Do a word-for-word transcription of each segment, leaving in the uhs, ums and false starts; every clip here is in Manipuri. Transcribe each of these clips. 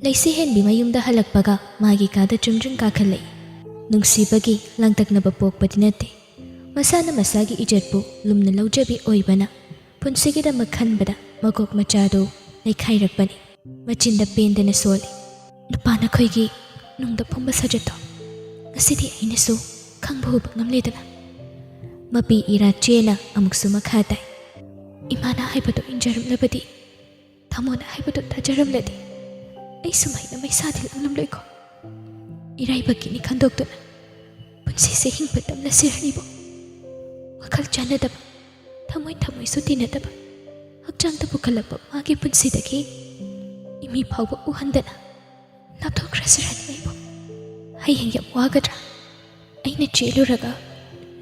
ꯂꯩꯁꯤ ꯍꯦꯟꯕꯤ ꯃꯌꯨꯝꯗ ꯍꯜꯂꯛꯄꯒ ꯃꯥꯒꯤ ꯀꯥꯗ ꯆꯨꯝꯗ꯭ꯔꯤꯡ ꯀꯥꯈꯠꯂꯛꯏ꯫ ꯅꯨꯡꯁꯤꯕꯒꯤ ꯂꯥꯡꯇꯛꯅꯕ ꯄꯣꯛꯄꯗꯤ ꯅꯠꯇꯦ꯫ ꯃꯁꯥꯅ ꯃꯁꯥꯒꯤ ꯏꯖꯠꯄꯨ ꯂꯨꯝꯅ ꯂꯧꯖꯕꯤ ꯑꯣꯏꯕꯅ ꯄꯨꯟꯁꯤꯒꯤꯗꯃꯛ ꯈꯟꯕꯗ ꯃꯀꯣꯛ ꯃꯆꯥꯗꯨ ꯂꯩꯈꯥꯏꯔꯛꯄꯅꯤ꯫ ꯃꯆꯤꯟꯗ ꯄꯦꯟꯗꯅ ꯁꯣꯜꯂꯤ꯫ "ꯅꯨꯄꯥ ꯅꯈꯣꯏꯒꯤ ꯅꯨꯡꯗ ꯐꯨꯝꯕ ꯁꯥꯖꯠꯇꯣ ꯉꯁꯤꯗꯤ ꯑꯩꯅꯁꯨ ꯈꯪꯕ ꯎꯕ ꯉꯝꯂꯦꯗꯅ꯫" ꯃꯄꯤ ꯏꯔꯥ ꯆꯦꯅ ꯑꯃꯨꯛꯁꯨ ꯃꯈꯥ ꯇꯥꯏ꯫ "ꯏꯃꯥꯅ ꯍꯥꯏꯕꯗꯣ ꯏꯟꯖꯔꯝꯂꯕꯗꯤ, ꯊꯃꯣꯅ ꯍꯥꯏꯕꯗꯣ ꯊꯥꯖꯔꯝꯂꯗꯤ, ꯑꯩ ꯁꯨꯃꯥꯏꯅ ꯃꯩꯁꯥꯗꯤ ꯂꯥꯡꯂꯝꯂꯣꯏꯀꯣ꯫ ꯏꯔꯥꯏꯕꯛꯀꯤꯅꯤ ꯈꯟꯗꯣꯛꯇꯨꯅ ꯄꯨꯟꯁꯤꯁꯦ ꯍꯤꯡꯕ ꯇꯝꯂꯁꯤꯔꯅꯤꯕꯣ꯫ ꯋꯥꯈꯜ ꯆꯥꯟꯅꯗꯕ, ꯊꯃꯣꯏ ꯊꯃꯣꯏꯁꯨ ꯇꯤꯟꯅꯗꯕ, ꯍꯛꯆꯥꯡꯗ ꯄꯨꯈꯠꯂꯛꯄ ꯃꯥꯒꯤ ꯄꯨꯟꯁꯤꯗꯒꯤ ꯏꯃꯤ ꯐꯥꯎꯕ ꯎꯍꯟꯗꯅ ꯂꯥꯞꯊꯣꯛꯈ꯭ꯔꯁꯤꯔꯅꯤ ꯑꯩꯕꯨ꯫ ꯍꯌꯦꯡ ꯌꯥꯝ ꯋꯥꯒꯗ꯭ꯔꯥ? ꯑꯩꯅ ꯆꯦꯜꯂꯨꯔꯒ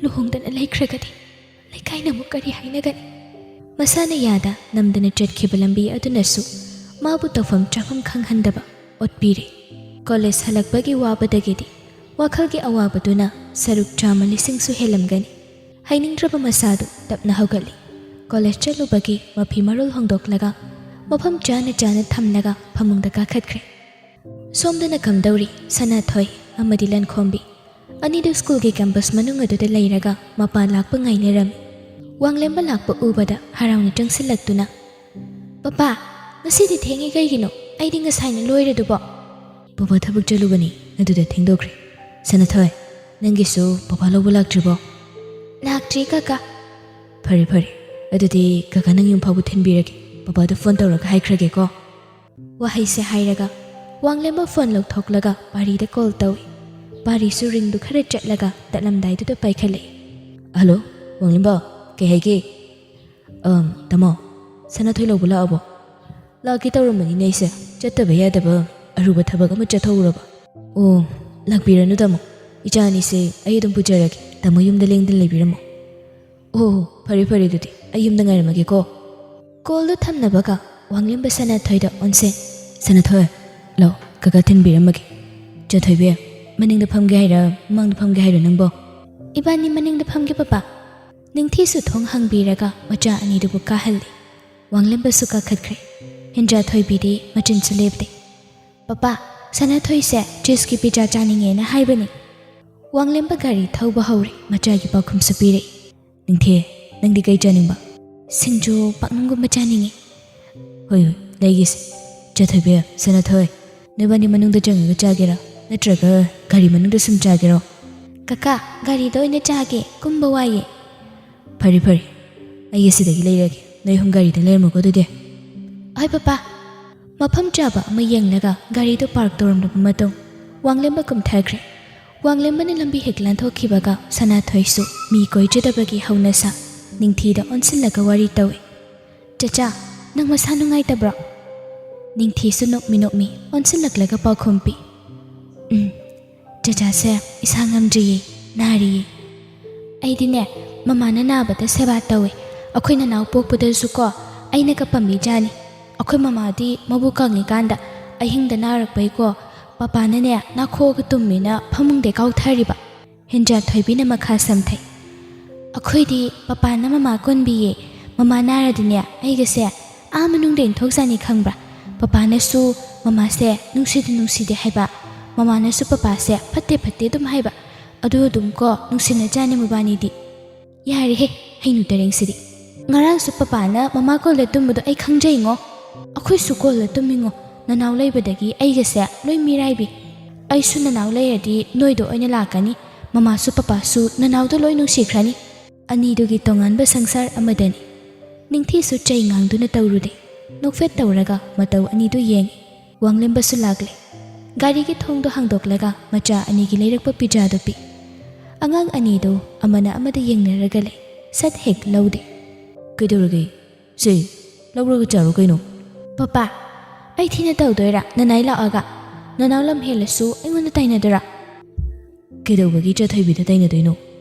ꯂꯨꯍꯣꯡꯗꯅ ꯂꯩꯈ꯭ꯔꯒꯗꯤ ꯂꯩꯀꯥꯏꯅ ꯑꯃꯨꯛ ꯀꯔꯤ ꯍꯥꯏꯅꯒꯅꯤ?" ꯃꯁꯥꯅ ꯌꯥꯗ ꯅꯝꯗꯅ ꯆꯠꯈꯤꯕ ꯂꯝꯕꯤ ꯑꯗꯨꯅꯁꯨ ꯃꯥꯕꯨ ꯇꯧꯐꯝ ꯆꯥꯐꯝ ꯈꯪꯍꯟꯗꯕ ꯑꯣꯠꯄꯤꯔꯦ꯫ ꯀꯣꯂꯦꯖ ꯍꯜꯂꯛꯄꯒꯤ ꯋꯥꯕꯗꯒꯤꯗꯤ ꯋꯥꯈꯜꯒꯤ ꯑꯋꯥꯕꯗꯨꯅ ꯁꯔꯨꯛ ꯆꯥꯝꯃ ꯂꯤꯁꯤꯡꯁꯨ ꯍꯦꯜꯂꯝꯒꯅꯤ꯫ ꯍꯩꯅꯤꯡꯗ꯭ꯔꯕ ꯃꯁꯥꯗꯨ ꯇꯞꯅ ꯍꯧꯒꯠꯂꯤ꯫ ꯀꯣꯂꯦꯖ ꯆꯠꯂꯨꯕꯒꯤ ꯃꯐꯤ ꯃꯔꯣꯜ ꯍꯣꯡꯗꯣꯛꯂꯒ ꯃꯐꯝ ꯆꯥꯅ ꯆꯥꯅ ꯊꯝꯂꯒ ꯐꯃꯨꯡꯗ ꯀꯥꯈꯠꯈ꯭ꯔꯦ꯫ ꯁꯣꯝꯗꯅ ꯀꯝꯗꯧꯔꯤ ꯁꯅꯥꯊꯣꯏ ꯑꯃꯗꯤ ꯂꯟꯈꯣꯝꯕꯤ꯫ ꯑꯅꯤꯗꯨ ꯁ꯭ꯀꯨꯜꯒꯤ ꯀꯦꯝꯄꯁ ꯃꯅꯨꯡ ꯑꯗꯨꯗ ꯂꯩꯔꯒ ꯃꯄꯥ ꯂꯥꯛꯄ ꯉꯥꯏꯅꯔꯝꯃꯤ꯫ ꯋꯥꯡꯂꯦꯝꯕ ꯂꯥꯛꯄ ꯎꯕꯗ ꯍꯔꯥꯎꯅ ꯆꯪꯁꯤꯜꯂꯛꯇꯨꯅ, "ꯄꯄꯥ, ꯉꯁꯤꯗꯤ ꯊꯦꯡꯉꯤ ꯀꯩꯒꯤꯅꯣ? ꯑꯩꯗꯤ ꯉꯁꯥꯏꯅ ꯂꯣꯏꯔꯗꯨꯕꯣ?" "ꯄꯄꯥ ꯊꯕꯛ ꯆꯠꯂꯨꯕꯅꯤ, ꯑꯗꯨꯗ ꯊꯦꯡꯗꯣꯛꯈ꯭ꯔꯦ꯫ ꯁꯅꯥꯊꯣꯏ, ꯅꯪꯒꯤꯁꯨ ꯄꯄꯥ ꯂꯧꯕ ꯂꯥꯛꯇ꯭ꯔꯤꯕꯣ?" "ꯂꯥꯛꯇ꯭ꯔꯤ ꯀꯀꯥ꯫" "ꯐꯔꯦ ꯐꯔꯦ, ꯑꯗꯨꯗꯤ ꯀꯀꯥ ꯅꯪ ꯌꯨꯝ ꯐꯥꯎꯕ ꯊꯤꯟꯕꯤꯔꯒꯦ꯫ ꯄꯄꯥꯗ ꯐꯣꯟ ꯇꯧꯔꯒ ꯍꯥꯏꯈ꯭ꯔꯒꯦꯀꯣ꯫" ꯋꯥꯍꯩꯁꯦ ꯍꯥꯏꯔꯒ ꯋꯥꯡꯂꯦꯝꯕ ꯐꯣꯟ ꯂꯧꯊꯣꯛꯂꯒ ꯄꯥꯔꯤꯗ ꯀꯣꯜ ꯇꯧꯏ꯫ ꯄꯥꯔꯤꯁꯨ ꯔꯤꯡꯗꯨ ꯈꯔ ꯆꯠꯂꯒ ꯇꯠꯂꯝꯗꯥꯏꯗꯨꯗ ꯄꯥꯏꯈꯠꯂꯛꯏ꯫ "ꯍꯜꯂꯣ, ꯋꯥꯡꯂꯦꯝꯕ, ꯀꯩ ꯍꯥꯏꯒꯦ?" "ꯑꯝ, ꯇꯥꯃꯣ, ꯁꯅꯥꯊꯣꯏ ꯂꯧꯕ ꯂꯥꯛꯑꯕꯣ?" "ꯂꯥꯛꯀꯦ ꯇꯧꯔꯝꯕꯅꯤꯅꯦ ꯑꯩꯁꯦ, ꯆꯠꯇꯕ ꯌꯥꯗꯕ ꯑꯔꯨꯕ ꯊꯕꯛ ꯑꯃ ꯆꯠꯊꯣꯛꯎꯔꯕ꯫" "ꯑꯣ, ꯂꯥꯛꯄꯤꯔꯅꯨ ꯇꯥꯃꯣ, ꯏꯆꯥ ꯑꯅꯤꯁꯦ ꯑꯩ ꯑꯗꯨꯝ ꯄꯨꯖꯔꯒꯦ, ꯇꯥꯃꯣ ꯌꯨꯝꯗ ꯂꯦꯡꯗꯅ ꯂꯩꯕꯤꯔꯝꯃꯣ꯫" "ꯑꯣ, ꯐꯔꯦ ꯐꯔꯦ, ꯑꯗꯨꯗꯤ ꯑꯩ ꯌꯨꯝꯗ ꯉꯥꯏꯔꯝꯃꯒꯦꯀꯣ꯫" ꯀꯣꯜꯗꯨ ꯊꯝꯅꯕꯒ ꯋꯥꯡꯂꯦꯝꯕ ꯁꯅꯥꯊꯣꯏꯗ ꯑꯣꯟꯁꯦ꯫ "ꯁꯅꯥꯊꯣꯏ, ꯂꯥꯛꯑꯣ, ꯀꯀꯥ ꯊꯤꯟꯕꯤꯔꯝꯃꯒꯦ꯫" "ꯆꯥꯊꯣꯏꯕꯤ, ꯃꯅꯤꯡꯗ ꯐꯝꯒꯦ ꯍꯥꯏꯔ ꯃꯃꯥꯡꯗ ꯐꯝꯒꯦ ꯍꯥꯏꯔꯣ ꯅꯪꯕꯣ?" "ꯏꯕꯥꯅꯤ ꯃꯅꯤꯡꯗ ꯐꯝꯒꯦ ꯄꯄꯥ꯫" ꯅꯤꯡꯊꯤꯁꯨ ꯊꯣꯡ ꯍꯥꯡꯕꯤꯔꯒ ꯃꯆꯥ ꯑꯅꯤꯗꯨꯕꯨ ꯀꯥꯍꯜꯂꯤ꯫ ꯋꯥꯡꯂꯦꯝꯕꯁꯨ ꯀꯥꯈꯠꯈ꯭ꯔꯦ꯫ ꯍꯦꯟꯖꯥ ꯊꯣꯏꯕꯤꯗꯤ ꯃꯆꯤꯟꯁꯨ ꯂꯦꯞꯇꯦ꯫ "ꯄꯄꯥ, ꯁꯅꯥꯊꯣꯏꯁꯦ ꯆꯤꯁꯀꯤ ꯄꯤꯖꯥ ꯆꯥꯅꯤꯡꯉꯦꯅ ꯍꯥꯏꯕꯅꯤ꯫" ꯋꯥꯡꯂꯦꯝꯕ ꯒꯥꯔꯤ ꯊꯧꯕ ꯍꯧꯔꯦ꯫ ꯃꯆꯥꯒꯤ ꯄꯥꯎꯈꯨꯝꯁꯨ ꯄꯤꯔꯛꯏ꯫ "ꯅꯤꯡꯊꯤ, ꯅꯪꯗꯤ ꯀꯩ ꯆꯥꯅꯤꯡꯕ?" "ꯁꯤꯡꯖꯨ ꯄꯥꯛꯅꯝꯒꯨꯝꯕ ꯆꯥꯅꯤꯡꯉꯤ꯫" "ꯍꯣꯏ ꯍꯣꯏ, ꯂꯩꯒꯦꯁꯦ꯫ ꯆꯥꯊꯣꯏꯕꯤ, ꯁꯅꯥꯊꯣꯏ, ꯅꯣꯏꯕꯥꯅꯤ ꯃꯅꯨꯡꯗ ꯆꯪꯉꯒ ꯆꯥꯒꯦꯔꯥ, ꯅꯠꯇ꯭ꯔꯒ ꯒꯥꯔꯤ ꯃꯅꯨꯡꯗ ꯁꯨꯝ ꯆꯥꯒꯦꯔꯣ?" "ꯀꯀꯥ, ꯒꯥꯔꯤꯗ ꯑꯣꯏꯅ ꯆꯥꯒꯦ, ꯀꯨꯝꯕ ꯋꯥꯏꯌꯦ꯫" "ꯐꯔꯦ ꯐꯔꯦ, ꯑꯩ ꯑꯁꯤꯗꯒꯤ ꯂꯩꯔꯒꯦ, ꯅꯣꯏ ꯑꯍꯨꯝ ꯒꯥꯔꯤꯗ ꯂꯩꯔꯝꯃꯨꯀꯣ ꯑꯗꯨꯗꯤ꯫" "ꯍꯣꯏ ꯄꯄꯥ꯫" ꯃꯐꯝ ꯆꯥꯕ ꯑꯃ ꯌꯦꯡꯂꯒ ꯒꯥꯔꯤꯗꯨ ꯄꯥꯔꯛ ꯇꯧꯔꯝꯂꯕ ꯃꯇꯨꯡ, ꯋꯥꯡꯂꯦꯝꯕ ꯀꯨꯝꯊꯈ꯭ꯔꯦ꯫ ꯋꯥꯡꯂꯦꯝꯕꯅ ꯂꯝꯕꯤ ꯍꯦꯛ ꯂꯥꯟꯊꯣꯛꯈꯤꯕꯒ ꯁꯅꯥꯊꯣꯏꯁꯨ ꯃꯤ ꯀꯣꯏꯖꯗꯕꯒꯤ ꯍꯧꯅꯁꯥ ꯅꯤꯡꯊꯤꯗ ꯑꯣꯟꯁꯤꯜꯂꯒ ꯋꯥꯔꯤ ꯇꯧꯏ꯫ "ꯆꯆꯥ, ꯅꯪ ꯃꯁꯥ ꯅꯨꯡꯉꯥꯏꯇꯕ꯭ꯔꯣ?" ꯅꯤꯡꯊꯤꯁꯨ ꯅꯣꯛꯃꯤ ꯅꯣꯛꯃꯤ ꯑꯣꯟꯁꯤꯜꯂꯛꯂꯒ ꯄꯥꯎꯈꯨꯝ ꯄꯤ꯫ "ꯎꯝ, ꯆꯆꯥꯁꯦ ꯏꯁꯥ ꯉꯝꯗ꯭ꯔꯤꯌꯦ, ꯅꯥꯔꯤꯌꯦ꯫" "ꯑꯩꯗꯤꯅꯦ, ꯃꯃꯥꯅ ꯅꯥꯕꯗ ꯁꯦꯕꯥ ꯇꯧꯋꯦ꯫ ꯑꯩꯈꯣꯏ ꯅꯅꯥꯎ ꯄꯣꯛꯄꯗꯁꯨꯀꯣ, ꯑꯩꯅ ꯀꯞꯄꯝꯃꯤꯖꯥꯅꯤ꯫ ꯑꯩꯈꯣꯏ ꯃꯃꯥꯗꯤ ꯃꯕꯨ ꯀꯪꯉꯤꯀꯥꯟꯗ ꯑꯍꯤꯡꯗ ꯅꯥꯔꯛꯄꯩꯀꯣ, ꯄꯄꯥꯅꯅꯦ ꯅꯥꯈꯣꯛꯑꯒ ꯇꯨꯝꯃꯤꯅ ꯐꯃꯨꯡꯗꯩ ꯀꯥꯎꯊꯔꯤꯕ꯫" ꯍꯦꯟꯖꯥ ꯊꯣꯏꯕꯤꯅ ꯃꯈꯥ ꯁꯝꯊꯩ꯫ "ꯑꯩꯈꯣꯏꯗꯤ ꯄꯄꯥꯅ ꯃꯃꯥ ꯀꯣꯟꯕꯤꯌꯦ꯫ ꯃꯃꯥ ꯅꯥꯔꯗꯤꯅꯦ ꯑꯩꯒꯁꯦ ꯑꯥ ꯃꯅꯨꯡꯗ ꯏꯟꯊꯣꯛꯆꯥꯅꯤ ꯈꯪꯕ꯭ꯔꯥ? ꯄꯄꯥꯅꯁꯨ ꯃꯃꯥꯁꯦ ꯅꯨꯡꯁꯤꯗꯦ ꯅꯨꯡꯁꯤꯗꯦ ꯍꯥꯏꯕ, ꯃꯃꯥꯅꯁꯨ ꯄꯄꯥꯁꯦ ꯐꯠꯇꯦ ꯐꯠꯇꯦ ꯑꯗꯨꯝ ꯍꯥꯏꯕ꯫ ꯑꯗꯨ ꯑꯗꯨꯝ ꯀꯣ ꯅꯨꯡꯁꯤꯅꯖꯥꯅꯤ ꯃꯕꯥꯅꯤꯗꯤ꯫" "ꯌꯥꯔꯦꯍꯦ, ꯍꯩꯅꯨ ꯇꯔꯦꯡꯁꯤꯗꯤ꯫ ꯉꯔꯥꯡꯁꯨ ꯄꯄꯥꯅ ꯃꯃꯥ ꯀꯣꯜꯂ ꯇꯨꯝꯕꯗꯣ ꯑꯩ ꯈꯪꯖꯩꯉꯣ꯫ ꯑꯩꯈꯣꯏꯁꯨ ꯀꯣꯜꯂ ꯇꯨꯝꯃꯤꯉꯣ꯫ ꯅꯅꯥꯎ ꯂꯩꯕꯗꯒꯤ ꯑꯩꯒꯁꯦ ꯂꯣꯏ ꯃꯤꯔꯥꯏꯕꯤ꯫ ꯑꯩꯁꯨ ꯅꯅꯥꯎ ꯂꯩꯔꯗꯤ ꯅꯣꯏꯗ ꯑꯣꯏꯅ ꯂꯥꯛꯀꯅꯤ꯫ ꯃꯃꯥꯁꯨ ꯄꯄꯥꯁꯨ ꯅꯅꯥꯎꯗ ꯂꯣꯏ ꯅꯨꯡꯁꯤꯈ꯭ꯔꯅꯤ꯫ ꯑꯅꯤꯗꯨꯒꯤ ꯇꯣꯉꯥꯟꯕ ꯁꯪꯁꯥꯔ ꯑꯃꯗꯅꯤ꯫" ꯅꯤꯡꯊꯤꯁꯨ ꯆꯩ ꯉꯥꯡꯗꯨꯅ ꯇꯧꯔꯨꯔꯦ꯫ ꯅꯣꯛꯐꯦꯠ ꯇꯧꯔꯒ ꯃꯇꯧ ꯑꯅꯤꯗꯨ ꯌꯦꯡꯉꯤ꯫ ꯋꯥꯡꯂꯦꯝꯕꯁꯨ ꯂꯥꯛꯂꯦ꯫ ꯒꯥꯔꯤꯒꯤ ꯊꯣꯡꯗꯣ ꯍꯥꯡꯗꯣꯛꯂꯒ ꯃꯆꯥ ꯑꯅꯤꯒꯤ ꯂꯩꯔꯛꯄ ꯄꯤꯖꯥꯗꯨ ꯄꯤ꯫ ꯑꯉꯥꯡ ꯑꯅꯤꯗꯨ ꯑꯃꯅ ꯑꯃꯗ ꯌꯦꯡꯅꯔꯒ ꯂꯩ꯫ ꯁꯠ ꯍꯦꯛ ꯂꯧꯗꯦ꯫ "ꯀꯩꯗꯧꯔꯒꯦ? ꯁꯦ, ꯂꯧꯔꯒ ꯆꯥꯔꯣ ꯀꯩꯅꯣ꯫" "ꯄꯄꯥ, ꯑꯩ ꯊꯤꯅ ꯇꯧꯗꯣꯏꯔꯥ ꯅꯅꯥꯏ ꯂꯥꯛꯑꯒ? ꯅꯅꯥꯎ ꯂꯝ ꯍꯦꯜꯂꯁꯨ ꯑꯩꯉꯣꯟꯗ ꯇꯥꯏꯅꯗꯣꯏꯔꯥ?" "ꯀꯩꯗꯧꯕꯒꯤ ꯆꯥꯊꯣꯏꯕꯤꯗ ꯇꯥꯏꯅꯗꯣꯏꯅꯣ?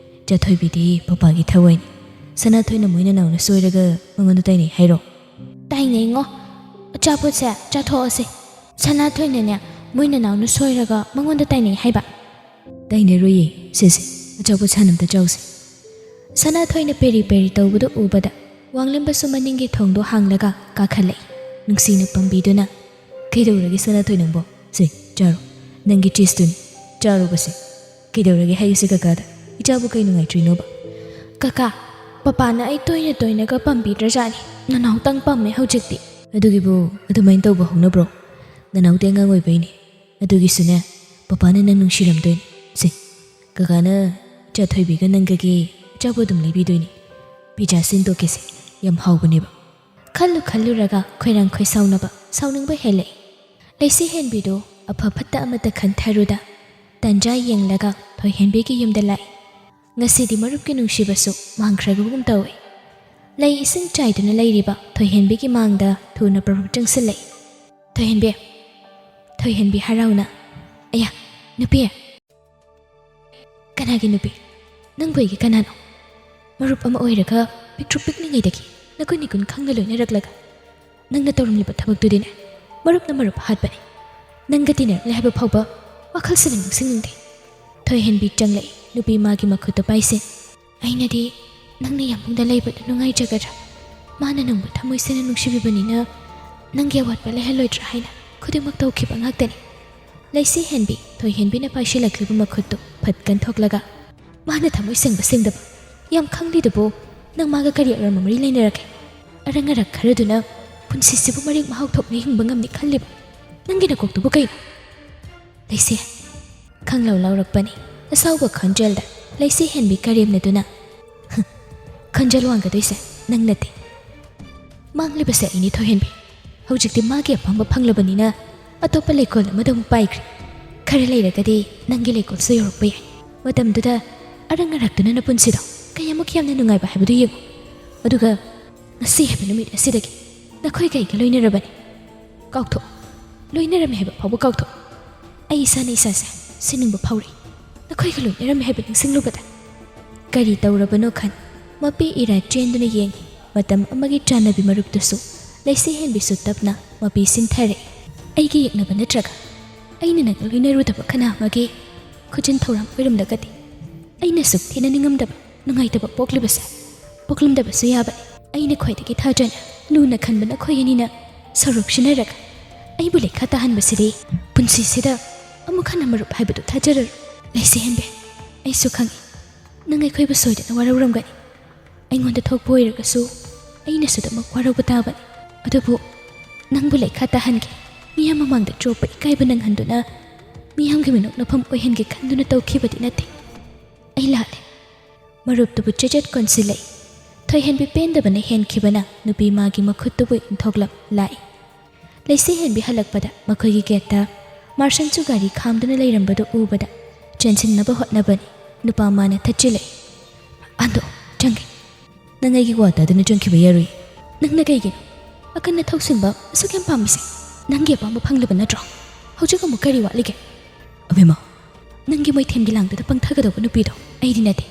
ꯆꯥꯊꯣꯏꯕꯤꯗꯤ ꯄꯄꯥꯒꯤ ꯊꯋꯥꯏꯅꯤ꯫ ꯁꯅꯥꯊꯣꯏꯅ ꯃꯣꯏ ꯅꯅꯥꯎꯅ ꯁꯣꯏꯔꯒ ꯃꯉꯣꯟꯗ ꯇꯥꯏꯅꯩ ꯍꯥꯏꯔꯣ?" "ꯇꯥꯏꯅꯩꯉꯣ꯫ ꯑꯆꯥꯄꯣꯠꯁꯦ ꯆꯥꯊꯣꯛꯑꯁꯦ꯫ ꯁꯅꯥꯊꯣꯏꯅꯅꯦ ꯃꯣꯏ ꯅꯅꯥꯎꯅ ꯁꯣꯏꯔꯒ ꯃꯉꯣꯟꯗ ꯇꯥꯏꯅꯩ ꯍꯥꯏꯕ꯫" "ꯇꯥꯏꯅꯔꯣꯏꯌꯦ꯫ ꯁꯦꯁꯦ, ꯑꯆꯥꯄꯣꯠ ꯁꯥꯅ ꯑꯝꯇ ꯆꯥꯎꯁꯦ꯫" ꯁꯅꯥꯊꯣꯏꯅ ꯄꯦꯔꯤ ꯄꯦꯔꯤ ꯇꯧꯕꯗꯨ ꯎꯕꯗ ꯋꯥꯡꯂꯦꯝꯕꯁꯨ ꯃꯅꯤꯡꯒꯤ ꯊꯣꯡꯗꯣ ꯍꯥꯡꯂꯒ ꯀꯥꯈꯠꯂꯛꯏ꯫ ꯅꯨꯡꯁꯤꯅ ꯄꯥꯝꯕꯤꯗꯨꯅ, "ꯀꯩꯗꯧꯔꯒꯦ ꯁꯅꯥꯊꯣꯏ ꯅꯪꯕꯣ? ꯁꯦ, ꯆꯥꯔꯣ꯫ ꯅꯪꯒꯤ ꯆꯤꯁꯇꯨꯅꯤ꯫ ꯆꯥꯔꯣꯕꯁꯦ꯫ ꯀꯩꯗꯧꯔꯒꯦ ꯍꯥꯏꯌꯨꯁꯦ ꯀꯀꯥꯗ? ꯏꯆꯥꯕꯨ ꯀꯩ ꯅꯨꯡꯉꯥꯏꯇ꯭ꯔꯤꯅꯣꯕ? ꯀꯀꯥ, ꯄꯄꯥꯅ ꯑꯩ ꯇꯣꯏꯅ ꯇꯣꯏꯅꯒ ꯄꯥꯝꯕꯤꯗ꯭ꯔꯖꯥꯠꯅꯤ꯫ ꯅꯅꯥꯎꯇꯪ ꯄꯥꯝꯃꯦ ꯍꯧꯖꯤꯛꯇꯤ꯫ ꯑꯗꯨꯒꯤꯕꯨ ꯑꯗꯨꯃꯥꯏꯅ ꯇꯧꯕ ꯍꯧꯅꯕ꯭ꯔꯣ? ꯅꯅꯥꯎꯗꯤ ꯑꯉꯥꯡ ꯑꯣꯏꯕꯩꯅꯦ꯫ ꯑꯗꯨꯒꯤꯁꯨꯅꯦ, ꯄꯄꯥꯅ ꯅꯪ ꯅꯨꯡꯁꯤꯔꯝꯗꯣꯏꯅꯤ꯫ ꯁꯦ, ꯀꯀꯥꯅ ꯏꯆꯥ ꯊꯣꯏꯕꯤꯒ ꯅꯪꯒꯒꯤ ꯑꯆꯥꯄꯣꯠ ꯑꯗꯨꯝ ꯂꯩꯕꯤꯗꯣꯏꯅꯤ꯫ ꯄꯤꯖꯥ ꯁꯤꯟꯗꯣꯛꯀꯦꯁꯦ, ꯌꯥꯝ ꯍꯥꯎꯕꯅꯦꯕ꯫ ꯈꯜꯂꯨ ꯈꯜꯂꯨꯔꯒ ꯈꯣꯏꯔꯥꯡ ꯈꯣꯏꯁꯥꯎꯅꯕ, ꯁꯥꯎꯅꯤꯡꯕ ꯍꯦꯜꯂꯛꯏ꯫ ꯂꯩꯁꯤ ꯍꯦꯟꯕꯤꯗꯨ ꯑꯐ ꯐꯠꯇ ꯑꯃꯠꯇ ꯈꯟꯊꯔꯨꯗ, ꯇꯟꯖꯥ ꯌꯦꯡꯂꯒ ꯊꯣꯏꯍꯦꯟꯕꯤꯒꯤ ꯌꯨꯝꯗ ꯂꯥꯛꯏ꯫ ꯉꯁꯤꯗꯤ ꯃꯔꯨꯞꯀꯤ ꯅꯨꯡꯁꯤꯕꯁꯨ ꯃꯥꯡꯈ꯭ꯔꯕꯒꯨꯝ ꯇꯧꯏ꯫ ꯂꯩ ꯏꯁꯤꯡ ꯆꯥꯏꯗꯨꯅ ꯂꯩꯔꯤꯕ ꯊꯣꯏꯍꯦꯟꯕꯤꯒꯤ ꯃꯥꯡꯗ ꯊꯨꯅ ꯄ꯭ꯔꯚꯨ ꯆꯪꯁꯤꯜꯂꯛꯏ꯫ "ꯊꯣꯏꯍꯦꯟꯕꯤ!" ꯊꯣꯏꯍꯦꯟꯕꯤ ꯍꯔꯥꯎꯅ, "ꯑꯌꯥ, ꯅꯨꯄꯤ!" "ꯀꯅꯥꯒꯤ ꯅꯨꯄꯤ? ꯅꯪꯕꯨ ꯑꯩꯒꯤ ꯀꯅꯥꯅꯣ? ꯃꯔꯨꯞ ꯑꯃ ꯑꯣꯏꯔꯒ ꯄꯤꯛꯇ꯭ꯔꯨ ꯄꯤꯛꯂꯤꯉꯩꯗꯒꯤ ꯅꯒꯨꯟ ꯏꯒꯨꯟ ꯈꯪꯅ ꯂꯣꯏꯅꯔꯛꯂꯒ ꯅꯪꯅ ꯇꯧꯔꯝꯂꯤꯕ ꯊꯕꯛꯇꯨꯗꯤꯅꯦ, ꯃꯔꯨꯞꯅ ꯃꯔꯨꯞ ꯍꯥꯠꯄꯅꯤ꯫ ꯅꯪꯒ ꯇꯤꯟꯅꯔꯛꯂꯦ ꯍꯥꯏꯕ ꯐꯥꯎꯕ ꯋꯥꯈꯜꯁꯤꯗ ꯅꯤꯡꯁꯤꯡꯅꯤꯡꯗꯦ꯫" ꯊꯣꯏꯍꯦꯟꯕꯤ ꯆꯪꯂꯛꯏ, ꯅꯨꯄꯤ ꯃꯥꯒꯤ ꯃꯈꯨꯠꯇ ꯄꯥꯏꯁꯦ꯫ "ꯑꯩꯅꯗꯤ ꯅꯪꯅ ꯌꯥꯝꯕꯨꯡꯗ ꯂꯩꯕꯗꯨ ꯅꯨꯡꯉꯥꯏꯖꯒꯗ꯭ꯔꯥ? ꯃꯥꯅ ꯅꯪꯕꯨ ꯊꯃꯣꯏ ꯁꯦꯡꯅ ꯅꯨꯡꯁꯤꯕꯤꯕꯅꯤꯅ ꯅꯪꯒꯤ ꯑꯋꯥꯠꯄ ꯂꯩꯍꯜꯂꯣꯏꯗ꯭ꯔꯥ ꯍꯥꯏꯅ ꯈꯨꯗꯤꯡꯃꯛ ꯇꯧꯈꯤꯕ ꯉꯥꯛꯇꯅꯤ꯫" ꯂꯩꯁꯤ ꯍꯦꯟꯕꯤ ꯊꯣꯏꯍꯦꯟꯕꯤꯅ ꯄꯥꯏꯁꯤꯜꯂꯛꯂꯤꯕ ꯃꯈꯨꯠꯇꯨ ꯐꯠ ꯀꯟꯊꯣꯛꯂꯒ, "ꯃꯥꯅ ꯊꯃꯣꯏ ꯁꯦꯡꯕ ꯁꯦꯡꯗꯕ ꯌꯥꯝ ꯈꯪꯂꯤꯗꯨꯕꯨ ꯅꯪ ꯃꯥꯒ ꯀꯔꯤ ꯑꯔꯣꯟꯕ ꯃꯔꯤ ꯂꯩꯅꯔꯒꯦ? ꯑꯔꯪ ꯑꯔꯥꯛ ꯈꯔꯗꯨꯅ ꯄꯨꯟꯁꯤꯁꯤꯕꯨ ꯃꯔꯦꯛ ꯃꯍꯥꯎ ꯊꯣꯛꯅ ꯍꯤꯡꯕ ꯉꯝꯅꯤ ꯈꯜꯂꯤꯕ? ꯅꯪꯒꯤ ꯅꯀꯣꯛꯇꯨꯕꯨ ꯀꯩꯅꯣ?" ꯂꯩꯁꯤ ꯈꯪꯂꯧ ꯂꯧꯔꯛꯄꯅꯤ꯫ ꯑꯁꯥꯎꯕ ꯈꯣꯟꯖꯦꯜꯗ ꯂꯩꯁꯤ ꯍꯦꯟꯕꯤ ꯀꯔꯦꯝꯅꯗꯨꯅ, "ꯈꯣꯟꯖꯦꯜ ꯋꯥꯡꯒꯗꯣꯏꯁꯦ ꯅꯪ ꯅꯠꯇꯦ꯫ ꯃꯥꯡꯂꯤꯕꯁꯦ ꯑꯩꯅꯤ ꯊꯣꯏꯍꯦꯟꯕꯤ꯫ ꯍꯧꯖꯤꯛꯇꯤ ꯃꯥꯒꯤ ꯑꯄꯥꯝꯕ ꯐꯪꯂꯕꯅꯤꯅ ꯑꯇꯣꯞꯄ ꯂꯩꯀꯣꯜ ꯑꯃꯗ ꯑꯃꯨꯛ ꯄꯥꯏꯈ꯭ꯔꯦ꯫ ꯈꯔ ꯂꯩꯔꯒꯗꯤ ꯅꯪꯒꯤ ꯂꯩꯀꯣꯜꯁꯨ ꯌꯧꯔꯛꯄ ꯌꯥꯏ꯫ ꯃꯇꯝꯗꯨꯗ ꯑꯔꯪ ꯑꯔꯥꯛꯇꯨꯅ ꯅꯄꯨꯟꯁꯤꯗꯣ ꯀꯌꯥꯃꯨꯛ ꯌꯥꯝꯅ ꯅꯨꯡꯉꯥꯏꯕ ꯍꯥꯏꯕꯗꯨ ꯌꯦꯡꯉꯨ꯫ ꯑꯗꯨꯒ ꯉꯁꯤ ꯍꯥꯏꯕ ꯅꯨꯃꯤꯠ ꯑꯁꯤꯗꯒꯤ ꯅꯈꯣꯏꯒ ꯑꯩꯒ ꯂꯣꯏꯅꯔꯕꯅꯤ꯫ ꯀꯥꯎꯊꯣꯛ꯫ ꯂꯣꯏꯅꯔꯝꯃꯤ ꯍꯥꯏꯕ ꯐꯥꯎꯕ ꯀꯥꯎꯊꯣꯛ꯫ ꯑꯩ ꯏꯁꯥꯅ ꯏꯁꯥꯁꯦ ꯁꯤꯅꯤꯡꯕ ꯐꯥꯎꯔꯛꯏ, ꯅꯈꯣꯏꯒ ꯂꯣꯏꯅꯔꯝꯃꯤ ꯍꯥꯏꯕ ꯅꯤꯡꯁꯤꯡꯂꯨꯕꯗ꯫" ꯀꯔꯤ ꯇꯧꯔꯕꯅꯣ ꯈꯟ ꯃꯄꯤ ꯏꯔꯥ ꯆꯦꯟꯗꯨꯅ ꯌꯦꯡꯉꯤ꯫ ꯃꯇꯝ ꯑꯃꯒꯤ ꯆꯥꯟꯅꯕꯤ ꯃꯔꯨꯞꯇꯨꯁꯨ ꯂꯩꯁꯤ ꯍꯦꯟꯕꯤꯁꯨ ꯇꯞꯅ ꯃꯄꯤ ꯁꯤꯟꯊꯔꯛꯏ꯫ ꯑꯩꯒꯤ ꯌꯦꯛꯅꯕ ꯅꯠꯇ꯭ꯔꯒ ꯑꯩꯅ ꯅꯪ ꯂꯣꯏꯅꯔꯨꯗꯕ ꯀꯅꯥ ꯑꯃꯒꯤ ꯈꯨꯖꯤꯟ ꯊꯧꯔꯥꯡ ꯑꯣꯏꯔꯝꯂꯒꯗꯤ ꯑꯩꯅ ꯁꯨꯛ ꯊꯦꯡꯅ ꯅꯤꯡꯉꯝꯗꯕ ꯅꯨꯡꯉꯥꯏꯇꯕ ꯄꯣꯛꯂꯤꯕꯁꯦ ꯄꯣꯛꯂꯝꯗꯕꯁꯨ ꯌꯥꯕꯅꯤ꯫ ꯑꯩꯅ ꯈ꯭ꯋꯥꯏꯗꯒꯤ ꯊꯥꯖꯅ ꯂꯨꯅ ꯈꯟꯕ ꯅꯈꯣꯏ ꯑꯅꯤꯅ ꯁꯣꯔꯣꯛ ꯁꯤꯟꯅꯔꯒ ꯑꯩꯕꯨ ꯂꯩꯈꯥ ꯇꯥꯍꯟꯕꯁꯤꯗꯤ ꯄꯨꯟꯁꯤꯁꯤꯗ ꯑꯃꯨꯛ ꯍꯟꯅ ꯃꯔꯨꯞ ꯍꯥꯏꯕꯗꯨ ꯊꯥꯖꯔꯔꯣꯏ꯫ ꯂꯩꯁꯤ ꯍꯦꯟꯕꯤ, ꯑꯩꯁꯨ ꯈꯪꯏ, ꯅꯪ ꯑꯩꯈꯣꯏꯕꯨ ꯁꯣꯏꯗꯅ ꯋꯥꯔꯧꯔꯝꯒꯅꯤ꯫ ꯑꯩꯉꯣꯟꯗ ꯊꯣꯛꯄ ꯑꯣꯏꯔꯒꯁꯨ ꯑꯩꯅꯁꯨ ꯑꯗꯨꯃꯛ ꯋꯥꯔꯧꯕ ꯇꯥꯕꯅꯤ꯫ ꯑꯗꯨꯕꯨ ꯅꯪꯕꯨ ꯂꯩꯈꯥ ꯇꯥꯍꯟꯒꯦ, ꯃꯤꯌꯥꯝ ꯃꯃꯥꯡꯗ ꯆꯣꯞꯄ ꯏꯀꯥꯏꯕ ꯅꯪꯍꯟꯗꯨꯅ ꯃꯤꯌꯥꯝꯒꯤ ꯃꯤꯅꯣꯛꯅꯐꯝ ꯑꯣꯏꯍꯟꯒꯦ ꯈꯟꯗꯨꯅ ꯇꯧꯈꯤꯕꯗꯤ ꯅꯠꯇꯦ꯫ ꯑꯩ ꯂꯥꯜꯂꯦ꯫ ꯃꯔꯨꯞꯇꯨꯕꯨ ꯆꯦꯆꯦꯠ ꯀꯣꯟꯁꯤꯜꯂꯛꯏ꯫ ꯊꯣꯏꯍꯦꯟꯕꯤ ꯄꯦꯟꯗꯕꯅ ꯍꯦꯟꯈꯤꯕꯅ ꯅꯨꯄꯤ ꯃꯥꯒꯤ ꯃꯈꯨꯠꯇꯨꯕꯨ ꯏꯟꯊꯣꯛꯂꯝ ꯂꯥꯛꯏ꯫ ꯂꯩꯁꯤ ꯍꯦꯟꯕꯤ ꯍꯜꯂꯛꯄꯗ ꯃꯈꯣꯏꯒꯤ ꯒꯦꯠꯇ ꯃꯥꯔꯁꯟꯁꯨ ꯒꯥꯔꯤ ꯈꯥꯝꯗꯨꯅ ꯂꯩꯔꯝꯕꯗꯨ ꯎꯕꯗ ꯆꯦꯟꯁꯤꯟꯅꯕ ꯍꯣꯠꯅꯕꯅꯤ꯫ ꯅꯨꯄꯥ ꯃꯥꯅ ꯊꯠꯆꯤꯜꯂꯛꯏ꯫ "ꯑꯟꯗꯣ, ꯆꯪꯒꯦ꯫ ꯅꯪ ꯑꯩꯒꯤ ꯋꯥ ꯇꯥꯗꯨꯅ ꯆꯪꯈꯤꯕ ꯌꯥꯔꯣꯏ꯫ ꯅꯪꯅ ꯀꯩꯒꯤꯅꯣ ꯑꯀꯟꯅ ꯊꯧꯁꯤꯟꯕ ꯑꯁꯨꯛ ꯌꯥꯝ ꯄꯥꯝꯃꯤꯁꯦ? ꯅꯪꯒꯤ ꯑꯄꯥꯝꯕ ꯐꯪꯂꯕ ꯅꯠꯇ꯭ꯔꯣ? ꯍꯧꯖꯤꯛ ꯑꯃꯨꯛ ꯀꯔꯤ ꯋꯥꯠꯂꯤꯒꯦ?" "ꯑꯕꯦꯝꯃ, ꯅꯪꯒꯤ ꯃꯩꯊꯦꯝꯒꯤ ꯂꯥꯡꯗꯨꯗ ꯄꯪꯊꯒꯗꯧꯕ ꯅꯨꯄꯤꯗꯣ ꯑꯩꯗꯤ ꯅꯠꯇꯦ꯫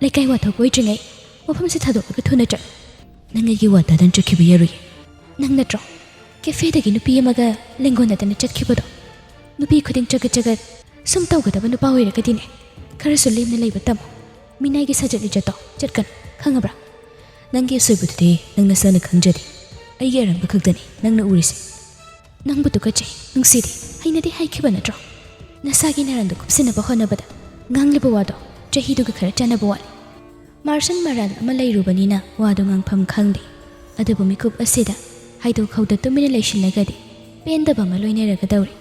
ꯂꯩꯀꯥꯏ ꯋꯥꯊꯣꯛ ꯑꯣꯏꯗ꯭ꯔꯤꯉꯩ ꯃꯐꯝꯁꯤ ꯊꯥꯗꯣꯛꯂꯒ ꯊꯨꯅ ꯆꯠꯂꯨ꯫ ꯅꯪ ꯑꯩꯒꯤ ꯋꯥ ꯇꯥꯗꯅ ꯆꯠꯈꯤꯕ ꯌꯥꯔꯣꯏꯌꯦ꯫" "ꯅꯪ ꯅꯠꯇ꯭ꯔꯣ ꯀꯦꯐꯦꯗꯒꯤ ꯅꯨꯄꯤ ꯑꯃꯒ ꯂꯦꯡꯒꯣꯟꯅꯗꯅ ꯆꯠꯈꯤꯕꯗꯣ? ꯅꯨꯄꯤ ꯈꯨꯗꯤꯡ ꯆꯒꯠ ꯆꯒꯠ ꯁꯨꯝ ꯇꯧꯒꯗꯕ ꯅꯨꯄꯥ ꯑꯣꯏꯔꯒꯗꯤꯅꯦ, ꯈꯔꯁꯨ ꯂꯦꯝꯅ ꯂꯩꯕ ꯇꯝꯃꯣ꯫ ꯃꯤꯅꯥꯏꯒꯤ ꯁꯥꯖꯠ ꯂꯤꯆꯠꯇꯣ ꯆꯠꯀꯅꯨ, ꯈꯪꯉꯕ꯭ꯔꯥ?" "ꯅꯪꯒꯤ ꯑꯁꯣꯏꯕꯗꯨꯗꯤ ꯅꯪ ꯅꯁꯥꯅ ꯈꯪꯖꯗꯦ꯫ ꯑꯩꯒꯤ ꯑꯔꯥꯟꯕ ꯈꯛꯇꯅꯤ ꯅꯪꯅ ꯎꯔꯤꯁꯦ꯫" "ꯅꯪꯕꯨ ꯇꯨꯀꯠꯆꯩ, ꯅꯨꯡꯁꯤꯗꯦ, ꯍꯩꯅꯗꯦ ꯍꯥꯏꯈꯤꯕ ꯅꯠꯇ꯭ꯔꯣ? ꯅꯁꯥꯒꯤ ꯅꯔꯥꯟꯗꯣ ꯀꯨꯞꯁꯤꯟꯅꯕ ꯍꯣꯠꯅꯕꯗ ꯉꯥꯡꯂꯤꯕ ꯋꯥꯗꯣ ꯆꯍꯤꯗꯨꯒ ꯈꯔ ꯆꯥꯟꯅꯕ ꯋꯥꯠꯂꯤ꯫" ꯃꯥꯔꯁꯟ ꯃꯔꯥꯜ ꯑꯃ ꯂꯩꯔꯨꯕꯅꯤꯅ ꯋꯥꯗꯣ ꯉꯥꯡꯐꯝ ꯈꯪꯗꯦ꯫ ꯑꯗꯨꯕꯨ ꯃꯤꯀꯨꯞ ꯑꯁꯤꯗ ꯍꯥꯏꯗꯣꯛ ꯍꯧꯗ ꯇꯨꯃꯤꯟꯅ ꯂꯩꯁꯤꯜꯂꯒꯗꯤ ꯄꯦꯟꯗꯕ ꯑꯃ ꯂꯣꯏꯅꯔꯒꯗꯧꯔꯤ꯫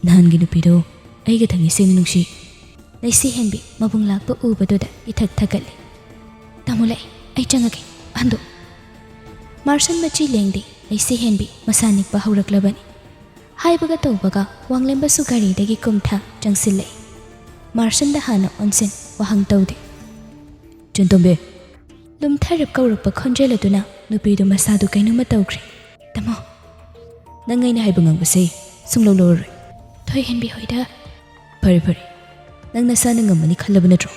"ꯅꯍꯥꯟꯒꯤ ꯅꯨꯄꯤꯗꯣ ꯑꯩꯒ ꯊꯪꯉꯩ ꯁꯦꯡꯅ ꯅꯨꯡꯁꯤ꯫" ꯂꯩꯁꯤ ꯍꯦꯟꯕꯤ ꯃꯕꯨꯡ ꯂꯥꯛꯄ ꯎꯕꯗꯨꯗ ꯏꯊꯛ ꯊꯛꯀꯠꯂꯤ꯫ "ꯇꯥꯃꯣ ꯂꯩ, ꯑꯩ ꯆꯪꯉꯒꯦ꯫ ꯑꯍꯟꯗꯣ꯫" ꯃꯥꯔꯁꯟ ꯃꯆꯤ ꯂꯦꯡꯗꯦ꯫ ꯂꯩꯁꯤ ꯍꯦꯟꯕꯤ ꯃꯁꯥ ꯅꯤꯛꯄ ꯍꯧꯔꯛꯂꯕꯅꯤ꯫ ꯍꯥꯏꯕꯒ ꯇꯧꯕꯒ ꯋꯥꯡꯂꯦꯝꯕꯁꯨ ꯒꯥꯔꯤꯗꯒꯤ ꯀꯨꯝꯊ ꯆꯪꯁꯤꯜꯂꯛꯏ꯫ ꯃꯥꯔꯁꯟꯗ ꯍꯥꯟꯅ ꯑꯣꯟꯁꯤꯟ ꯋꯥꯍꯪ ꯇꯧꯗꯦ꯫ "ꯆꯟꯇꯣꯝꯕꯤ꯫" ꯂꯨꯝꯊꯔꯞ ꯀꯧꯔꯛꯄ ꯈꯣꯟꯖꯦꯜ ꯑꯗꯨꯅ ꯅꯨꯄꯤꯗꯨ ꯃꯁꯥꯗꯨ ꯀꯩꯅꯣꯝꯃ ꯇꯧꯈ꯭ꯔꯦ꯫ "ꯇꯥꯃꯣ꯫" "ꯅꯪ ꯑꯩꯅ ꯍꯥꯏꯕ ꯉꯥꯡꯕꯁꯦ ꯁꯨꯡꯂꯧ ꯂꯧꯔꯔꯣꯏ꯫" "ꯊꯣꯏꯍꯦꯟꯕꯤ ꯍꯣꯏꯗ꯫" "ꯐꯔꯦ ꯐꯔꯦ, ꯅꯪ ꯅꯁꯥꯅ ꯉꯝꯃꯅꯤ ꯈꯜꯂꯕ ꯅꯠꯇ꯭ꯔꯣ?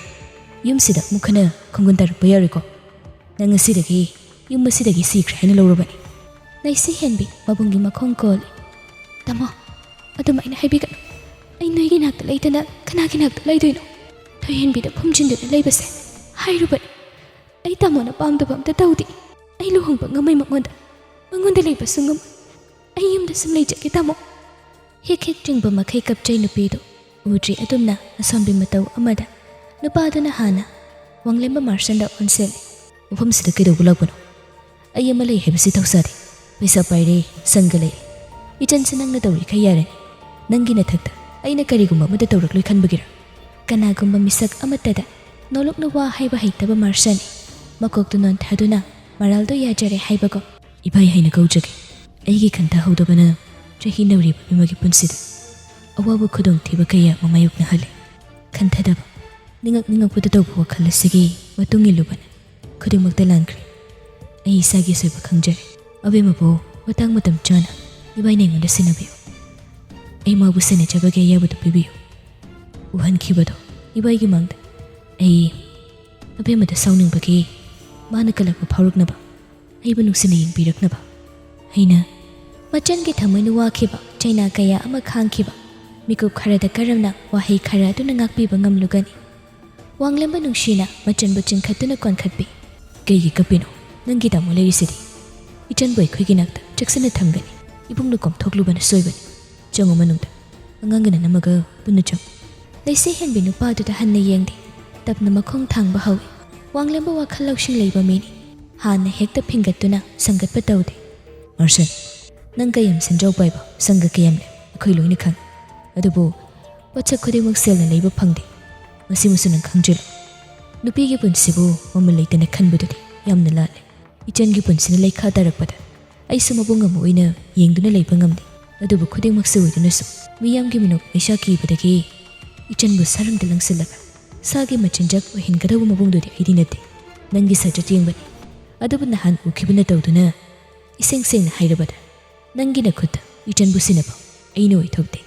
ꯌꯨꯝꯁꯤꯗ ꯑꯃꯨꯛ ꯍꯟꯅ ꯈꯣꯡꯒꯨꯟ ꯇꯥꯔꯛꯄ ꯌꯥꯔꯣꯏꯀꯣ꯫ ꯅꯪ ꯉꯁꯤꯗꯒꯤ ꯌꯨꯝ ꯑꯁꯤꯗꯒꯤ ꯁꯤꯈ꯭ꯔꯦ ꯍꯥꯏꯅ ꯂꯧꯔꯕꯅꯤ꯫" ꯂꯩꯁꯤ ꯍꯦꯟꯕꯤ ꯃꯕꯨꯡꯒꯤ ꯃꯈꯣꯡ ꯀꯣꯜꯂꯤ꯫ "ꯇꯥꯃꯣ, ꯑꯗꯨꯃꯥꯏꯅ ꯍꯥꯏꯕꯤꯒꯅꯨ꯫ ꯑꯩ ꯅꯣꯏꯒꯤ ꯅꯥꯛꯇ ꯂꯩꯇꯅ ꯀꯅꯥꯒꯤ ꯅꯥꯛꯇ ꯂꯩꯗꯣꯏꯅꯣ? ꯊꯣꯏꯍꯦꯟꯕꯤꯗ ꯐꯨꯝꯖꯤꯟꯗꯨꯅ ꯂꯩꯕꯁꯦ ꯍꯥꯏꯔꯨꯕꯅꯤ꯫ ꯑꯩ ꯇꯥꯃꯣꯅ ꯄꯥꯝꯗꯕ ꯑꯝꯇ ꯇꯧꯗꯦ꯫ ꯑꯩ ꯂꯨꯍꯣꯡꯕ ꯉꯝꯃꯣꯏ ꯃꯉꯣꯟꯗ꯫ ꯃꯉꯣꯟꯗ ꯂꯩꯕꯁꯨ ꯉꯝꯃꯣꯏ꯫ ꯑꯩ ꯌꯨꯝꯗ ꯁꯨꯝ ꯂꯩꯖꯒꯦ, ꯇꯥꯃꯣ꯫" ꯍꯤꯛ ꯍꯤꯛ ꯆꯤꯡꯕ ꯃꯈꯩ ꯀꯞꯆꯩ ꯅꯨꯄꯤꯗꯨ꯫ ꯎꯗ꯭ꯔꯤ ꯑꯗꯨꯝꯅ ꯑꯁꯣꯟꯕꯤ ꯃꯇꯧ ꯑꯃꯗ ꯅꯨꯄꯥꯗꯨꯅ ꯍꯥꯟꯅ ꯋꯥꯡꯂꯦꯝꯕ ꯃꯥꯔꯁꯟꯗ ꯑꯣꯟꯁꯤꯜꯂꯤ꯫ "ꯃꯐꯝꯁꯤꯗ ꯀꯩꯗꯧꯕ ꯂꯥꯛꯄꯅꯣ? ꯑꯩ ꯑꯃ ꯂꯩ ꯍꯥꯏꯕꯁꯤ ꯊꯧꯁꯥꯗꯦ꯫ ꯄꯩꯁꯥ ꯄꯥꯏꯔꯦ, ꯁꯪꯒ ꯂꯩꯔꯦ꯫ ꯏꯆꯟꯁꯤ ꯅꯪꯅ ꯇꯧꯔꯤꯈꯩ ꯌꯥꯔꯅꯤ꯫ ꯅꯪꯒꯤ ꯅꯊꯛꯇ ꯑꯩꯅ ꯀꯔꯤꯒꯨꯝꯕ ꯑꯃꯗ ꯇꯧꯔꯛꯂꯣꯏ ꯈꯟꯕꯒꯤꯔ?" ꯀꯅꯥꯒꯨꯝꯕ ꯃꯤꯁꯛ ꯑꯃꯠꯇꯗ ꯅꯣꯂꯨꯛꯅ ꯋꯥ ꯍꯥꯏꯕ ꯍꯩꯇꯕ ꯃꯥꯔꯁꯟ ꯃꯀꯣꯛꯇꯨ ꯅꯣꯟꯊꯗꯨꯅ ꯃꯔꯥꯜꯗꯣ ꯌꯥꯖꯔꯦ ꯍꯥꯏꯕꯒꯨꯝ, "ꯏꯚꯥꯏ ꯍꯥꯏꯅ ꯀꯧꯖꯒꯦ꯫ ꯑꯩꯒꯤ ꯈꯟꯊꯍꯧꯗꯕꯅ ꯆꯍꯤ ꯅꯧꯔꯤꯕ ꯃꯤꯃꯒꯤ ꯄꯨꯟꯁꯤꯗ ꯑꯋꯥꯕ ꯈꯨꯗꯣꯡꯊꯤꯕ ꯀꯌꯥ ꯑꯃ ꯃꯥꯌꯣꯛꯅꯍꯜꯂꯦ꯫ ꯈꯟꯊꯗꯕ, ꯅꯤꯡꯉꯛ ꯅꯤꯡꯉꯛꯄꯗ ꯇꯧꯕ ꯋꯥꯈꯜ ꯑꯁꯤꯒꯤ ꯃꯇꯨꯡ ꯏꯜꯂꯨꯕꯅ ꯈꯨꯗꯤꯡꯃꯛꯇ ꯂꯥꯟꯈ꯭ꯔꯦ꯫ ꯑꯩ ꯏꯁꯥꯒꯤ ꯑꯁꯣꯏꯕ ꯈꯪꯖꯔꯦ꯫ ꯑꯕꯦꯝꯃꯕꯨ ꯃꯇꯥꯡ ꯃꯇꯝ ꯆꯥꯅ ꯏꯕꯥꯏꯅ ꯑꯩꯉꯣꯟꯗ ꯁꯤꯟꯅꯕꯤꯌꯨ꯫ ꯑꯩ ꯃꯥꯕꯨ ꯁꯦꯟꯅꯖꯕꯒꯤ ꯑꯌꯥꯕꯗꯨ ꯄꯤꯕꯤꯌꯨ꯫" ꯎꯍꯟꯈꯤꯕꯗꯣ ꯏꯕꯥꯏꯒꯤ ꯃꯥꯡꯗ ꯑꯩ ꯑꯕꯦꯝꯃꯗ ꯁꯥꯎꯅꯤꯡꯕꯒꯤ ꯃꯥꯅ ꯀꯜꯂꯛꯄ ꯐꯥꯎꯔꯛꯅꯕ, ꯑꯩꯕꯨ ꯅꯨꯡꯁꯤꯅ ꯌꯦꯡꯕꯤꯔꯛꯅꯕ ꯍꯥꯏꯅ ꯃꯆꯟꯒꯤ ꯊꯃꯣꯏꯅ ꯋꯥꯈꯤꯕ ꯆꯩꯅꯥ ꯀꯌꯥ ꯑꯃ ꯈꯥꯡꯈꯤꯕ ꯃꯤꯀꯨꯞ ꯈꯔꯗ ꯀꯔꯝꯅ ꯋꯥꯍꯩ ꯈꯔ ꯑꯗꯨꯅ ꯉꯥꯛꯄꯤꯕ ꯉꯝꯂꯨꯒꯅꯤ? ꯋꯥꯡꯂꯦꯝꯕ ꯅꯨꯡꯁꯤꯅ ꯃꯆꯟꯕꯨ ꯆꯤꯡꯈꯠꯇꯨꯅ ꯀꯣꯟꯈꯠꯄꯤ꯫ "ꯀꯩꯒꯤ ꯀꯞꯄꯤꯅꯣ? ꯅꯪꯒꯤ ꯇꯥꯃꯣ ꯂꯩꯔꯤꯁꯤꯗꯤ꯫ ꯏꯆꯟꯕꯨ ꯑꯩꯈꯣꯏꯒꯤ ꯅꯥꯛꯇ ꯆꯦꯛꯁꯤꯟꯅ ꯊꯝꯒꯅꯤ꯫ ꯏꯕꯨꯡꯅ ꯀꯣꯝꯊꯣꯛꯂꯨꯕꯅ ꯁꯣꯏꯕꯅꯤ꯫ ꯆꯪꯉꯨ ꯃꯅꯨꯡꯗ꯫ ꯑꯉꯥꯡꯒ ꯅꯝꯃꯒ ꯄꯨꯟꯅ ꯆꯪꯉꯨ꯫" ꯂꯩꯁꯦ ꯍꯦꯟꯕꯤ ꯅꯨꯄꯥꯗꯨꯗ ꯍꯟꯅ ꯌꯦꯡꯗꯦ꯫ ꯇꯞꯅ ꯃꯈꯣꯡ ꯊꯥꯡꯕ ꯍꯧꯏ꯫ ꯋꯥꯡꯂꯦꯝꯕ ꯋꯥꯈꯜ ꯂꯧꯁꯤꯡ ꯂꯩꯕ ꯃꯤꯅꯤ꯫ ꯍꯥꯟꯅ ꯍꯦꯛꯇ ꯐꯤꯡꯒꯠꯇꯨꯅ ꯁꯪꯒꯠꯄ ꯇꯧꯗꯦ꯫ "ꯃꯥꯔꯁꯟ, ꯅꯪ ꯀꯌꯥꯝ ꯁꯦꯟꯖꯥꯎ ꯄꯥꯏꯕ ꯁꯪꯒ ꯀꯌꯥꯝ ꯂꯩ, ꯑꯩꯈꯣꯏ ꯂꯣꯏꯅ ꯈꯪꯏ꯫ ꯑꯗꯨꯕꯨ ꯄꯣꯠꯁꯛ ꯈꯨꯗꯤꯡꯃꯛ ꯁꯦꯜꯅ ꯂꯩꯕ ꯐꯪꯗꯦ꯫ ꯃꯁꯤꯃꯁꯨ ꯅꯪ ꯈꯪꯖꯤꯜꯂꯨ꯫ ꯅꯨꯄꯤꯒꯤ ꯄꯨꯟꯁꯤꯕꯨ ꯃꯃꯜ ꯂꯩꯇꯅ ꯈꯟꯕꯗꯨꯗꯤ ꯌꯥꯝꯅ ꯂꯥꯜꯂꯦ꯫ ꯏꯆꯟꯒꯤ ꯄꯨꯟꯁꯤꯅ ꯂꯩꯈꯥ ꯇꯥꯔꯛꯄꯗ ꯑꯩꯁꯨ ꯃꯕꯨꯡ ꯑꯃ ꯑꯣꯏꯅ ꯌꯦꯡꯗꯨꯅ ꯂꯩꯕ ꯉꯝꯗꯦ꯫ ꯑꯗꯨꯕꯨ ꯈꯨꯗꯤꯡꯃꯛꯁꯨ ꯑꯣꯏꯗꯨꯅꯁꯨ ꯃꯤꯌꯥꯝꯒꯤ ꯃꯤꯅꯣꯛ ꯃꯩꯁꯥ ꯀꯤꯕꯗꯒꯤ ꯏꯆꯟꯕꯨ ꯁꯥꯔꯝꯗ ꯂꯪꯁꯤꯜꯂꯒ ꯁꯥꯒꯤ ꯃꯆꯤꯟꯖꯥꯛ ꯑꯣꯏꯍꯟꯒꯗꯧꯕ ꯃꯕꯨꯡꯗꯨꯗꯤ ꯑꯩꯗꯤ ꯅꯠꯇꯦ꯫ ꯅꯪꯒꯤ ꯁꯥꯖꯠ ꯌꯦꯡꯕꯅꯤ꯫ ꯑꯗꯨꯕꯨ ꯅꯍꯥꯟ ꯎꯈꯤꯕ ꯅꯇꯧꯗꯨꯅ ꯏꯁꯦꯡ ꯁꯦꯡꯅ ꯍꯥꯏꯔꯕꯗ ꯅꯪꯒꯤ ꯅꯈꯨꯠꯇ ꯏꯆꯟꯕꯨ ꯁꯤꯟꯅꯕ ꯑꯩꯅ ꯑꯣꯏꯊꯣꯛꯇꯦ꯫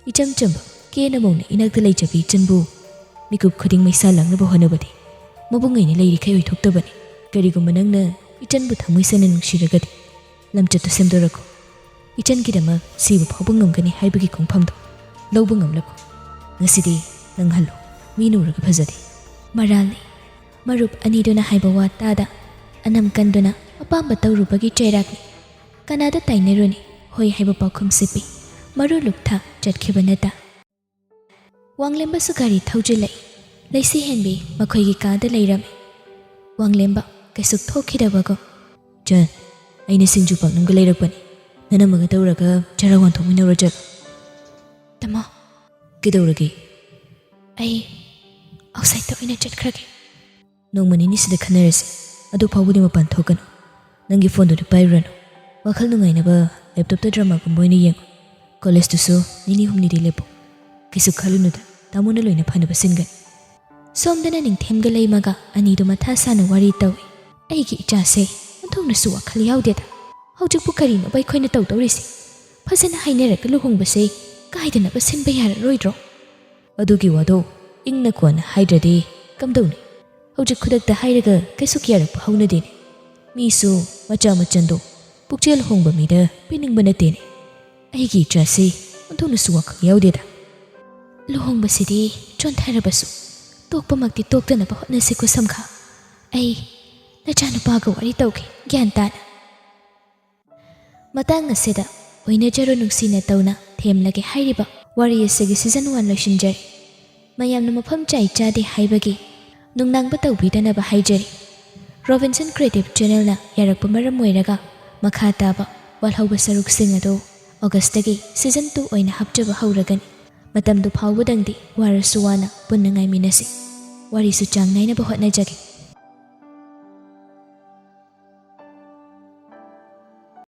ꯏꯆꯝ ꯆꯝꯕ ꯀꯦꯅ ꯃꯧꯅ ꯏꯅꯥꯛꯇ ꯂꯩꯖꯕꯤ ꯏꯆꯟꯕꯨ ꯃꯤꯀꯨꯞ ꯈꯨꯗꯤꯡ ꯃꯩꯁꯥ ꯂꯥꯡꯅꯕ ꯍꯣꯠꯅꯕꯗꯤ ꯃꯕꯨꯡ ꯑꯩꯅ ꯂꯩꯔꯤꯈꯩ ꯑꯣꯏꯊꯣꯛꯇꯕꯅꯤ꯫ ꯀꯔꯤꯒꯨꯝꯕ ꯅꯪꯅ ꯏꯆꯟꯕꯨ ꯊꯃꯣꯏ ꯁꯦꯡꯅ ꯅꯨꯡꯁꯤꯔꯒꯗꯤ ꯂꯝꯆꯠꯇꯨ ꯁꯦꯝꯗꯣꯔꯛꯈꯣ꯫ ꯏꯆꯟꯒꯤꯗꯃꯛ ꯁꯤꯕ ꯐꯥꯎꯕ ꯉꯝꯒꯅꯤ ꯍꯥꯏꯕꯒꯤ ꯈꯣꯡꯐꯝꯗꯣ ꯂꯧꯕ ꯉꯝꯂꯛꯈꯣ꯫ ꯉꯁꯤꯗꯤ ꯅꯪ ꯍꯜꯂꯣ꯫ ꯃꯤꯅ ꯎꯔꯒ ꯐꯖꯗꯦ꯫" ꯃꯔꯥꯜꯅꯤ꯫ ꯃꯔꯨꯞ ꯑꯅꯤꯗꯨꯅ ꯍꯥꯏꯕ ꯋꯥ ꯇꯥꯗ ꯑꯅꯝ ꯀꯟꯗꯨꯅ ꯑꯄꯥꯝꯕ ꯇꯧꯔꯨꯕꯒꯤ ꯆꯩꯔꯥꯛꯅꯤ꯫ ꯀꯅꯥꯗ ꯇꯥꯏꯅꯔꯨꯅꯤ? ꯍꯣꯏ ꯍꯥꯏꯕ ꯄꯥꯎꯈꯨꯝꯁꯤ ꯄꯤ꯫ ꯃꯔꯨ ꯂꯨꯛꯊ ꯆꯠꯈꯤꯕ ꯅꯠꯇ꯫ ꯋꯥꯡꯂꯦꯝꯕꯁꯨ ꯒꯥꯔꯤ ꯊꯧꯖꯤꯜꯂꯛꯏ꯫ ꯂꯩꯁꯤ ꯍꯦꯟꯕꯤ ꯃꯈꯣꯏꯒꯤ ꯀꯥꯗ ꯂꯩꯔꯝꯃꯤ꯫ ꯋꯥꯡꯂꯦꯝꯕ ꯀꯩꯁꯨ ꯊꯣꯛꯈꯤꯗꯕꯒꯨꯝ꯫ "ꯆꯟ, ꯑꯩꯅ ꯁꯤꯡꯖꯨ ꯄꯥꯛꯅꯝꯒ ꯂꯩꯔꯛꯄꯅꯤ, ꯅꯅꯝꯃꯒ ꯇꯧꯔꯒ ꯆꯔꯥ ꯋꯥꯟꯊꯣꯛꯃꯤꯟꯅꯔꯣ ꯆꯠꯂꯣ꯫" "ꯇꯥꯃꯣ꯫" "ꯀꯩꯗꯧꯔꯒꯦ?" "ꯑꯩ ꯑꯥꯎꯠꯁꯥꯏꯗꯇ ꯑꯣꯏꯅ ꯆꯠꯈ꯭ꯔꯒꯦ꯫" "ꯅꯣꯡꯃ ꯅꯤꯅꯤ ꯁꯤꯗ ꯈꯟꯅꯔꯁꯤ, ꯑꯗꯨ ꯐꯥꯎꯕꯗꯤ ꯃꯄꯥꯟ ꯊꯣꯛꯀꯅꯨ꯫ ꯅꯪꯒꯤ ꯐꯣꯟꯗꯨꯗꯤ ꯄꯥꯏꯔꯨꯔꯅꯨ꯫ ꯋꯥꯈꯜ ꯅꯨꯡꯉꯥꯏꯅꯕ ꯂꯦꯞꯇꯣꯞꯇ ꯗ꯭ꯔꯃꯥꯒꯨꯝꯕ ꯑꯣꯏꯅ ꯌꯦꯡꯉꯨ꯫ ꯀꯣꯂꯦꯖꯇꯨꯁꯨ ꯅꯤꯅꯤ ꯍꯨꯝꯅꯤꯗꯤ ꯂꯦꯞꯄꯨ꯫ ꯀꯩꯁꯨ ꯈꯜꯂꯨꯅꯨꯗ, ꯇꯥꯃꯣꯅ ꯂꯣꯏꯅ ꯐꯅꯕ ꯁꯤꯟꯒꯅꯤ꯫" ꯁꯣꯝꯗꯅ ꯅꯤꯡꯊꯦꯝꯒ ꯂꯩꯃꯒ ꯑꯅꯤꯗꯨ ꯃꯊꯥ ꯁꯥꯅ ꯋꯥꯔꯤ ꯇꯧꯏ꯫ "ꯑꯩꯒꯤ ꯏꯆꯥꯁꯦ ꯑꯣꯟꯊꯣꯛꯅꯁꯨ ꯋꯥꯈꯜ ꯌꯥꯎꯗꯦꯗ꯫ ꯍꯧꯖꯤꯛꯄꯨ ꯀꯔꯤꯅꯣꯕ ꯑꯩꯈꯣꯏꯅ ꯇꯧꯗꯧꯔꯤꯁꯦ? ꯐꯖꯅ ꯍꯥꯏꯅꯔꯒ ꯂꯨꯍꯣꯡꯕꯁꯦ ꯀꯥꯏꯗꯅꯕ ꯁꯤꯟꯕ ꯌꯥꯔꯔꯣꯏꯗ꯭ꯔꯣ?" "ꯑꯗꯨꯒꯤ ꯋꯥꯗꯣ ꯏꯪꯅ ꯀꯣꯟꯅ ꯍꯥꯏꯗ꯭ꯔꯗꯤ ꯀꯝꯗꯧꯅꯤ? ꯍꯧꯖꯤꯛ ꯈꯨꯗꯛꯇ ꯍꯥꯏꯔꯒ ꯀꯩꯁꯨ ꯀꯤꯌꯥꯔꯛꯄ ꯍꯧꯅꯗꯦꯅꯦ꯫ ꯃꯤꯁꯨ ꯃꯆꯥ ꯃꯆꯟꯗꯣ ꯄꯨꯛꯆꯦꯜ ꯍꯣꯡꯕ ꯃꯤꯗ ꯄꯤꯅꯤꯡꯕ ꯅꯠꯇꯦꯅꯦ꯫ ꯑꯩꯒꯤ ꯏꯆꯥꯁꯤ ꯑꯣꯟꯊꯣꯛꯅꯁꯨ ꯋꯥꯈꯜ ꯌꯥꯎꯗꯦꯗ꯫" "ꯂꯨꯍꯣꯡꯕꯁꯤꯗꯤ ꯆꯣꯟꯊꯔꯕꯁꯨ ꯇꯣꯛꯄꯃꯛꯇꯤ ꯇꯣꯛꯇꯅꯕ ꯍꯣꯠꯅꯁꯤꯀꯣ ꯁꯝꯈꯥ꯫ ꯑꯩ ꯅꯆꯥꯅꯨꯄꯥꯒ ꯋꯥꯔꯤ ꯇꯧꯒꯦ ꯒ꯭ꯌꯥꯟ ꯇꯥꯅ꯫" ꯃꯇꯥꯡ ꯑꯁꯤꯗ ꯑꯣꯏꯅꯖꯔꯣ ꯅꯨꯡꯁꯤꯅ ꯇꯧꯅ ꯊꯦꯝꯂꯒꯦ ꯍꯥꯏꯔꯤꯕ ꯋꯥꯔꯤ ꯑꯁꯤꯒꯤ ꯁꯤꯖꯟ ꯋꯥꯟ ꯂꯣꯏꯁꯤꯟꯖꯔꯦ꯫ ꯃꯌꯥꯝꯅ ꯃꯐꯝ ꯆꯥꯏ ꯆꯥꯗꯦ ꯍꯥꯏꯕꯒꯤ ꯅꯨꯡꯅꯥꯡꯕ ꯇꯧꯕꯤꯗꯅꯕ ꯍꯥꯏꯖꯔꯤ꯫ ꯔꯣꯕꯤꯟꯁꯟ ꯀ꯭ꯔꯤꯌꯦꯇꯤꯚ ꯆꯦꯅꯦꯜꯅ ꯌꯥꯔꯛꯄ ꯃꯔꯝ ꯑꯣꯏꯔꯒ ꯃꯈꯥ ꯇꯥꯕ ꯋꯥꯠꯍꯧꯕ ꯁꯔꯨꯛꯁꯤꯡ ꯑꯗꯨ ꯑꯣꯒꯁꯇꯒꯤ ꯁꯤꯖꯟ ꯇꯨ ꯑꯣꯏꯅ ꯍꯥꯞꯆꯕ ꯍꯧꯔꯒꯅꯤ꯫ ꯃꯇꯝꯗꯨ ꯐꯥꯎꯕꯗꯪꯗꯤ ꯋꯥꯔꯁꯨ ꯋꯥꯅ ꯄꯨꯟꯅ ꯉꯥꯏꯃꯤꯟꯅꯁꯤ꯫ ꯋꯥꯔꯤꯁꯨ ꯆꯥꯡ ꯅꯥꯏꯅꯕ ꯍꯣꯠꯅꯖꯒꯦ꯫